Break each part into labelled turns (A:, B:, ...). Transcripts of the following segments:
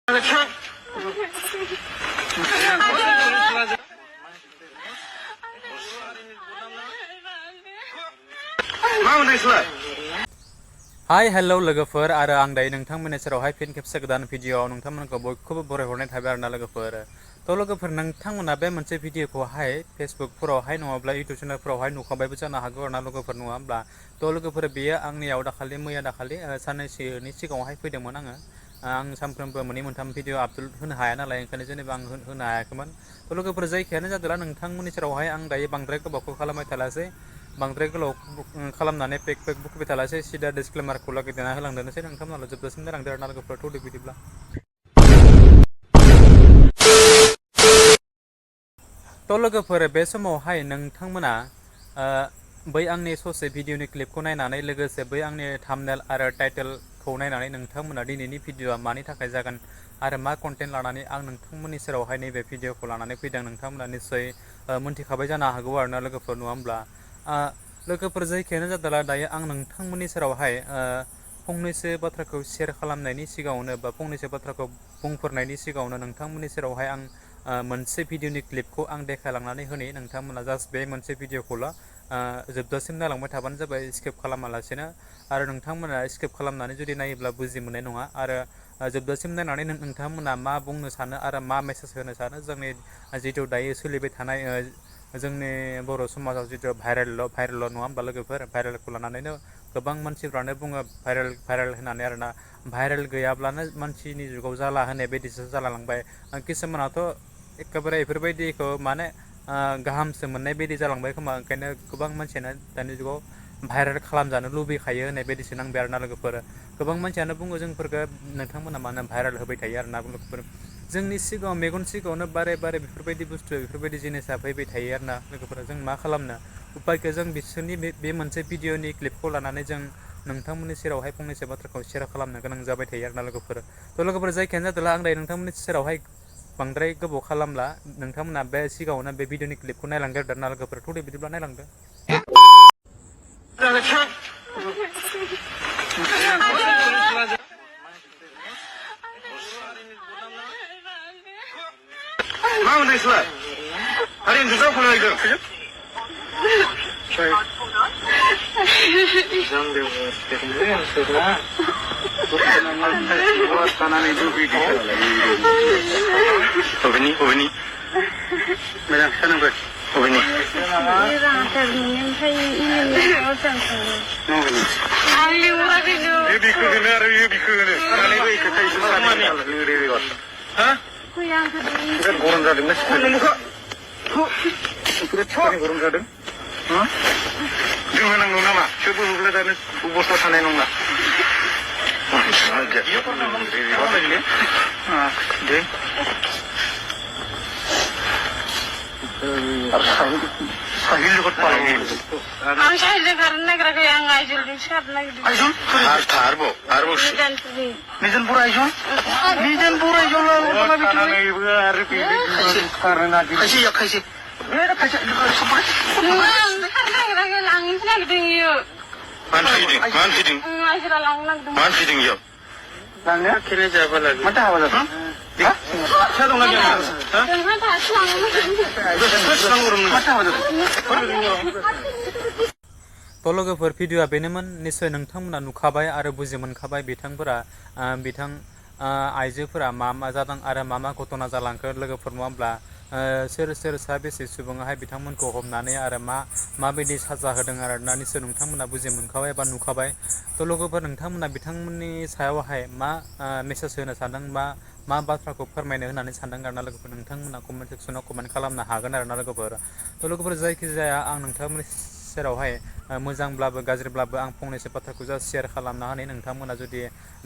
A: Hi, hello लोगोफोर आरो आं दायो नोंथांमोननि सेरावहाय फिन खेबसे गोदान भिडिअआव नोंथांमोनखौ बयखौबो बरायहरनाय थाबाय आरोना लोगोफोर। थ' लोगोफोर नोंथांमोना बे मोनसे भिडिअखौहाय फेसबुकफोरावहाय नङाब्ला इउटिउब चेनेलफोरावहाय नुखाबायबो जानो हागौ आरोना लोगोफोर नङा होमब्ला। थ' लोगोफोर बेयो आंनियाव दाखालि मैया दाखालि साननैसोनि सिगाङावहाय फैदोंमोन आं सानफ्रोमबो मोननै मोनथाम भिडिअ आपल'ड होनो हाया नालाय ओंखायनो जेनेबा आं होनो हायाखैमोन। थ' लोगोफोर जायखियानो जादोंला नोंथांमोननि सेरावहाय आं दायो बांद्राय गोबावखौ खालामबाय थालासै बांद्राय गोलाव खालामनानै पेक बुखुबाय थालासै सिदा डिसक्लेमारखौ लागिरदेना होलांदोंसै नोंथांमोनाल' जोबजासिम नायलांदो आरोना लोगोफोर थौदो बिदिब्ला। थ' लोगोफोर बे समावहाय नोंथांमोना बै आंनि ससे भिडिअनि क्लिपखौ नायनानै लोगोसे बै आंनि थाम्बनेल आरो टाइटेलखौ नायनानै नोंथांमोना दिनैनि भिडिअआ मानि थाखाय जागोन आरो मा कन्टेन्ट लानानै आं नोंथांमोननि सेरावहाय नैबे भिडिअखौ लानानै फैदों नोंथांमोना निस्सय मोनथिखाबाय जानो हागौ आरोना लोगोफोर नङा होमब्ला। लोगोफोर जायखियानो जादोंला दायो आं नोंथांमोननि सेरावहाय फंनैसो बाथ्राखौ शेयार खालामनायनि सिगाङावनो बा फंनैसो बाथ्राखौ बुंफोरनायनि सिगाङावनो नोंथांमोननि सेरावहाय आं मोनसे भिडिअनि क्लिपखौ आं देखायलांनानै होनि नोंथांमोना जास्ट बे मोनसे भिडिअखौल' जोबजासिम नायलांबाय थाबानो जाबाय स्किप खालामालासेनो आरो नोंथांमोना स्किप खालामनानै जुदि नायोब्ला बुजि मोननाय नङा आरो जोबजासिम नायनानै नोंथांमोना मा बुंनो सानो आरो मा मेसेज होनो सानो जोंनि जिथु दायो सोलिबाय थानाय जोंनि बर' समाजाव जिथु भाइरेल नङा होमबा लोगोफोर भाइरेलखौ लानानैनो गोबां मानसिफ्रानो बुङो भाइरेल होननानै आरोना भाइरेल गैयाब्लानो मानसिनि जुगाव जाला होनाय बायदिसो जालांबाय किसुमानाथ' एखेबारे बेफोरबायदिखौ माने गाहामसो मोननाय बायदि जालांबाय खोमा ओंखायनो गोबां मानसियानो दानि जुगाव भाइरेल खालामजानो लुबैखायो होननाय बायदिसो नांबाय आरोना लोगोफोर गोबां मानसियानो बुङो जोंफोरखौ नोंथांमोना मानो भाइरेल होबाय थायो आरोना लोगोफोर जोंनि सिगाङाव मेगन सिगाङावनो बारे बेफोरबायदि बुस्थु बेफोरबायदि जिनिसा फैबाय थायो आरोना लोगोफोरा जों मा खालामनो उपायखौ जों बिसोरनि बे मोनसे भिडिअनि क्लिपखौ लानानै जों नोंथांमोननि सेरावहाय फंनैसो बाथ्राखौ शेयार खालामनो गोनां जाबाय थायो आरोना लोगोफोर थ' लोगोफोर जायखियानो जादोंला आं दायो नोंथांमोननि सेरावहाय बांद्राय गोबाव खालामला नोंथांमोना बे सिगाङावनो बे भिडिअनि क्लिपखौ नायलांदो आरोना लोगोफोर थौदो बिदिब्ला नायलांदो।
B: मा मोनदों नोंसोरलाय? आरो नोंसोर फन लायदों? बबेनि? मोजां खोनाबाय बबेनि? बिखौनो आरो बिखौनो सानैबो एखेखायसो सानैबो हा? गरम जादोंना गरम जादों जों होनांगौ नामा सोरबो होब्लादानो अबस्था थानाय नंला दे साहिल जोबोद पालाय आं साहिलजों खारनो नागिराखै आं आइजलजोंसो खारनो नागिरदों आइजल आरोबाव निजन बर' आइजल आरो खारनो नागिरदों खायसे मानो फैदों इयाव लांनो खेले जाबा लागो माथो हाबा जादों फिसा दंना गैया
A: थ' लोगोफोर भिडिअआ बेनोमोन निस्सय नोंथांमोना नुखाबाय आरो बुजि मोनखाबाय बिथां आइजोफोरा मा जादों आरो मा घटना जालांखो लोगोफोर नङा होमब्ला सोर साबेसे सुबुङाहाय बिथांमोनखौ हमनानै आरो माबायदि साजा होदों आरो ना निस्सय नोंथांमोना बुजि मोनखाबाय बा नुखाबाय थ' लोगोफोर नोंथांमोना बिथांमोननि सायावहाय मा मेसेज होनो सानदों मा बाथ्राखौ फोरमायनो होननानै सानदों आरोना लोगोफोर नोंथांमोना कमेन्ट सेक्सनाव कमेन्ट खालामनो हागोन आरोना लोगोफोर थ' लोगोफोर जायखिजाया आं नोंथांमोननि सेरावहाय मोजांब्लाबो गाज्रिब्लाबो आं फंनैसो बाथ्राखौ जा शेयार खालामना होनाय नोंथांमोना जुदि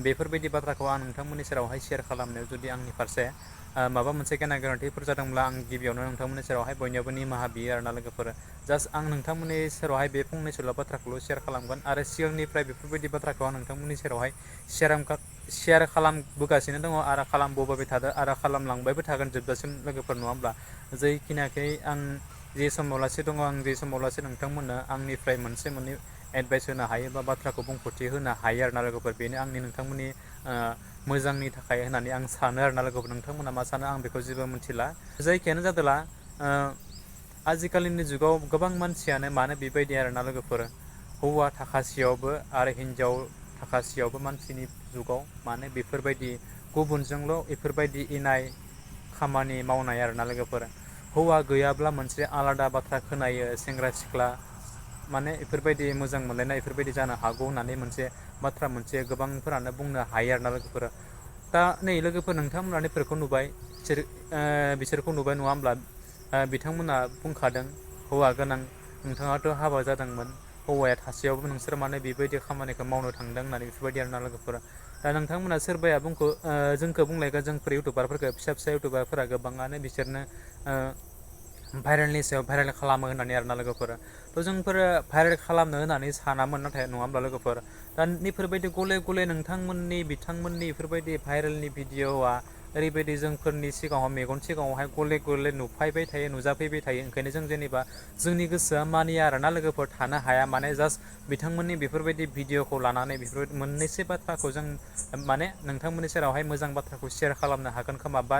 A: बेफोरबायदि बाथ्राखौ आं नोंथांमोननि सेरावहाय शेयार खालामनायाव जुदि आंनि फारसे माबा मोनसे गोरोन्थिफोर जादोंब्ला आं गिबियावनो नोंथांमोननि सेरावहाय बयनियावबो निमाहा बियो आरोना लोगोफोर जास्ट आं नोंथांमोननि सेरावहाय बे फंनैसोल' बाथ्राखौल' शेयार खालामगोन आरो सिगांनिफ्राय बेफोरबायदि बाथ्राखौ आं नोंथांमोननि सेरावहाय शेयार खालामबोगासिनो दङ आरो खालामबोबाय थादों आरो खालामलांबायबो थागोन जोबजासिम लोगोफोर नङा होमब्ला जैखिनियाखै आं जे समाव लासे दङ आं जे समाव लासे नोंथांमोननो आंनिफ्राय मोननै एडभाइस होनो हायो बा बाथ्राखौ बुंफोरथि होनो हायो आरोना लोगोफोर बेनो आंनि नोंथांमोननि मोजांनि थाखाय होननानै आं सानो आरोना लोगोफोर। नोंथांमोना मा सानो आं बेखौ जेबो मिथिला। जायखियानो जादोला आजिखालिनि जुगाव गोबां मानसियानो मानो बेबायदि आरोना लोगोफोर, हौवा थाखासेयावबो आरो हिनजाव थाखासेयावबो मानसिनि जुगाव मानो बेफोरबायदि गुबुनजोंल' बेफोरबायदि इनाय खामानि मावनाय आरोना लोगोफोर। हौवा गैयाब्ला मोनसे आलादा बाथ्रा खोनायो, सेंग्रा सिख्ला माने बेफोरबायदि मोजां मोनलायनाय बेफोरबायदि जानो हागौ होननानै मोनसे बाथ्रा मोनसे गोबांफोरानो बुंनो हायो आरोना लोगोफोर। दा नै लोगोफोर नोंथांमोना बेफोरखौ नुबाय, बिसोरखौ नुबाय नङा होमब्ला? बिथांमोना बुंखादों हौवा गोनां, नोंथाङाथ' हाबा जादोंमोन, हौवाया थासेयावबो नोंसोर मानो बेबायदि खामानिखौ मावनो थांदों होननानै बेफोरबायदि आरोना लोगोफोर। दा नोंथांमोना सोरबाया जोंखौ बुंलायगोन, जोंफोर इउटुबारफोरखौ फिसा फिसा इउटुबारफोरा गोबाङानो बिसोरनो भाइरेलनि सायाव भाइरेल खालामो होननानै आरोना लोगोफोर। थ' जोंफोरो भाइरेल खालामनो होननानै सानामोन, नाथाय नङा होमब्ला लोगोफोर? दा बेफोरबायदि गले गले नोंथांमोननि बिथांमोननि बेफोरबायदि भाइरेलनि भिडिअ'आ ओरैबायदि जोंफोरनि सिगाङाव मेगन सिगाङावहाय गले गले नुफायबाय थायो, नुजाफैबाय थायो। ओंखायनो जों जेनेबा जोंनि गोसोआ मानिया आरोना लोगोफोर, थानो हाया। माने जास्ट बिथांमोननि बेफोरबायदि भिडिअ'खौ लानानै बेफोरबायदि मोननैसो बाथ्राखौ जों माने नोंथांमोननि सेरावहाय मोजां बाथ्राखौ सेयार खालामनो हागोन खोमा, बा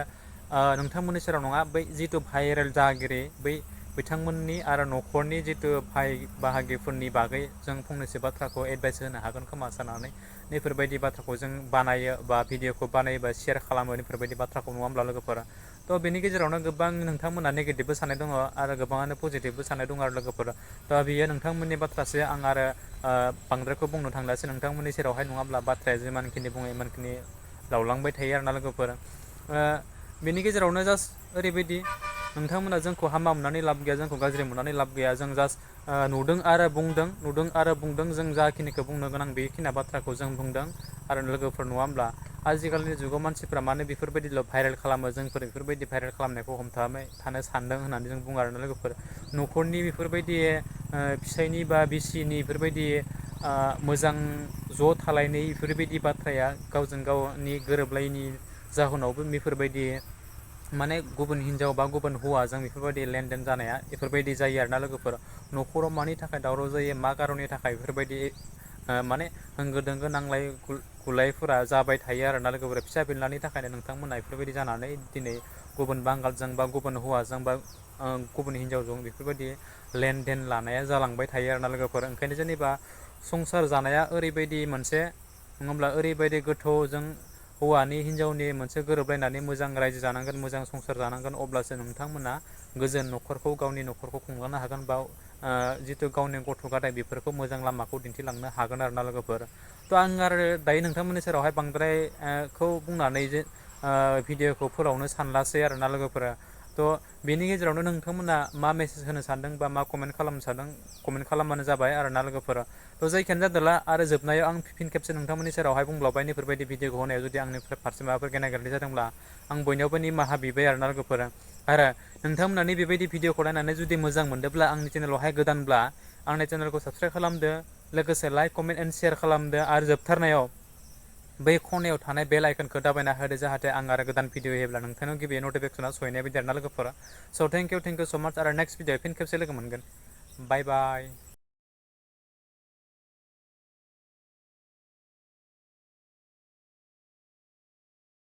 A: नोंथांमोननि सेराव नङा, बै जिथु भाइरेल जागिरि बै बिथांमोननि आरो न'खरनि जिथु भाइ बाहागिफोरनि बागै जों फंनैसो बाथ्राखौ एडभाइस होनो हागोन खोमा साननानै बेफोरबायदि बाथ्राखौ जों बानायो, बा भिडिअ'खौ बानायोबा सेयार खालामो बेफोरबायदि बाथ्राखौ, नङा होमब्ला लोगोफोर? थ' बेनि गेजेरावनो गोबां नोंथांमोना नेगेटिभबो साननाय दङ आरो गोबाङानो पजिटिभबो साननाय दङ आरो लोगोफोर। थ' बेयो नोंथांमोननि बाथ्रासो, आं आरो बांद्रायखौ बुंनो थांलासो नोंथांमोननि सेरावहाय, नङाब्ला बाथ्राया जिमानखिनि बुङो इमानखिनि लावलांबाय थायो आरोना लोगोफोर। बेनि गेजेरावनो जास्ट ओरैबायदि, नोंथांमोना जोंखौ हामा मोननानै लाब गैया, जोंखौ गाज्रि मोननानै लाब गैया। जों जास्ट नुदों आरो बुंदों, जों जाखिनिखौ बुंनो गोनां बेखिनि बाथ्राखौ जों बुंदों आरो लोगोफोर, नङा होमब्ला? आजिखालिनि जुगाव मानसिफ्रा मानो बेफोरबायदिल' भाइरेल खालामो, जोंफोर बेफोरबायदि भाइरेल खालामनायखौ हमथाबाय थानो सानदों होननानै जों बुङो आरोना लोगोफोर। न'खरनि बेफोरबायदि फिसायनि बा बिसिनि बेफोरबायदि मोजां ज' थालायनाय बेफोरबायदि बाथ्राया गावजों गावनि गोरोबलायैनि जाहोनावबो बेफोरबायदि माने गुबुन हिनजाव बा गुबुन हौवाजों बेफोरबायदि लेनदेन जानाया बेफोरबायदि जायो आरोना लोगोफोर। न'खराव मानि थाखाय दावराव जायो, मा खारननि थाखाय बेफोरबायदि माने होंगो दोंगो नांलाय गुलायफोरा जाबाय थायो आरोना लोगोफोर। फिसा फिनलानि थाखायनो नोंथांमोना बेफोरबायदि जानानै दिनै गुबुन बांगालजों बा गुबुन हौवाजों बा गुबुन हिनजावजों बेफोरबायदि लेनदेन लानाया जालांबाय थायो आरोना लोगोफोर। ओंखायनो जेनेबा संसार जानाया ओरैबायदि मोनसे, नङाब्ला ओरैबायदि गोथौ, जों हौवानि हिनजावनि मोनसे गोरोबलायनानै मोजां रायजो जानांगोन, मोजां संसार जानांगोन, अब्लासो नोंथांमोना गोजोन न'खरखौ, गावनि न'खरखौ खुंलांनो हागोन, बा जिथु गावनि गथ' गथाय बेफोरखौ मोजां लामाखौ दिन्थिलांनो हागोन आरोना लोगोफोर। थ' आं आरो दायो नोंथांमोननि सेरावहाय बांद्रायखौ बुंनानै जे भिडिअ'खौ फोलावनो सानलासै आरोना लोगोफोरा। थ' बेनि गेजेरावनो नोंथांमोना मा मेसेज होनो सानदों बा मा कमेन्ट खालामनो सानदों, कमेन्ट खालामबानो जाबाय आरोना लोगोफोरा। थ' जायखियानो जादोंला, आरो जोबनायाव आं फिन खेबसे नोंथांमोननि सेरावहाय बुंबावबाय, बेफोरबायदि भिडिअ'खौ होनायाव जुदि आंनि फारसे माबाफोर गेना गोरोन्थि जादोंब्ला आं बयनियावबो निमाहा बिबाय आरोना लोगोफोर। आरो नोंथांमोननि बेबायदि भिडिअ'खौ नायनानै जुदि मोजां मोनदोंब्ला, आंनि चेनेलावहाय गोदानब्ला आंनि चेनेलखौ साबस्क्राइब खालामदो, लोगोसे लाइक कमेन्ट एन्ड शेयार खालामदो, आरो जोबथारनायाव बै खनायाव थानाय बेल आइकनखौ दाबायना होदो, जाहाथे आं आरो गोदान भिडिअ होयोब्ला नोंथांनाव गिबियै नटिफिकेसना सहैनाय बायदि आरोना लोगोफोर। स' थेंक इउ सो माच, आरो नेक्स्ट भिडिअ फिन खेबसे लोगो मोनगोन। बाय बाय।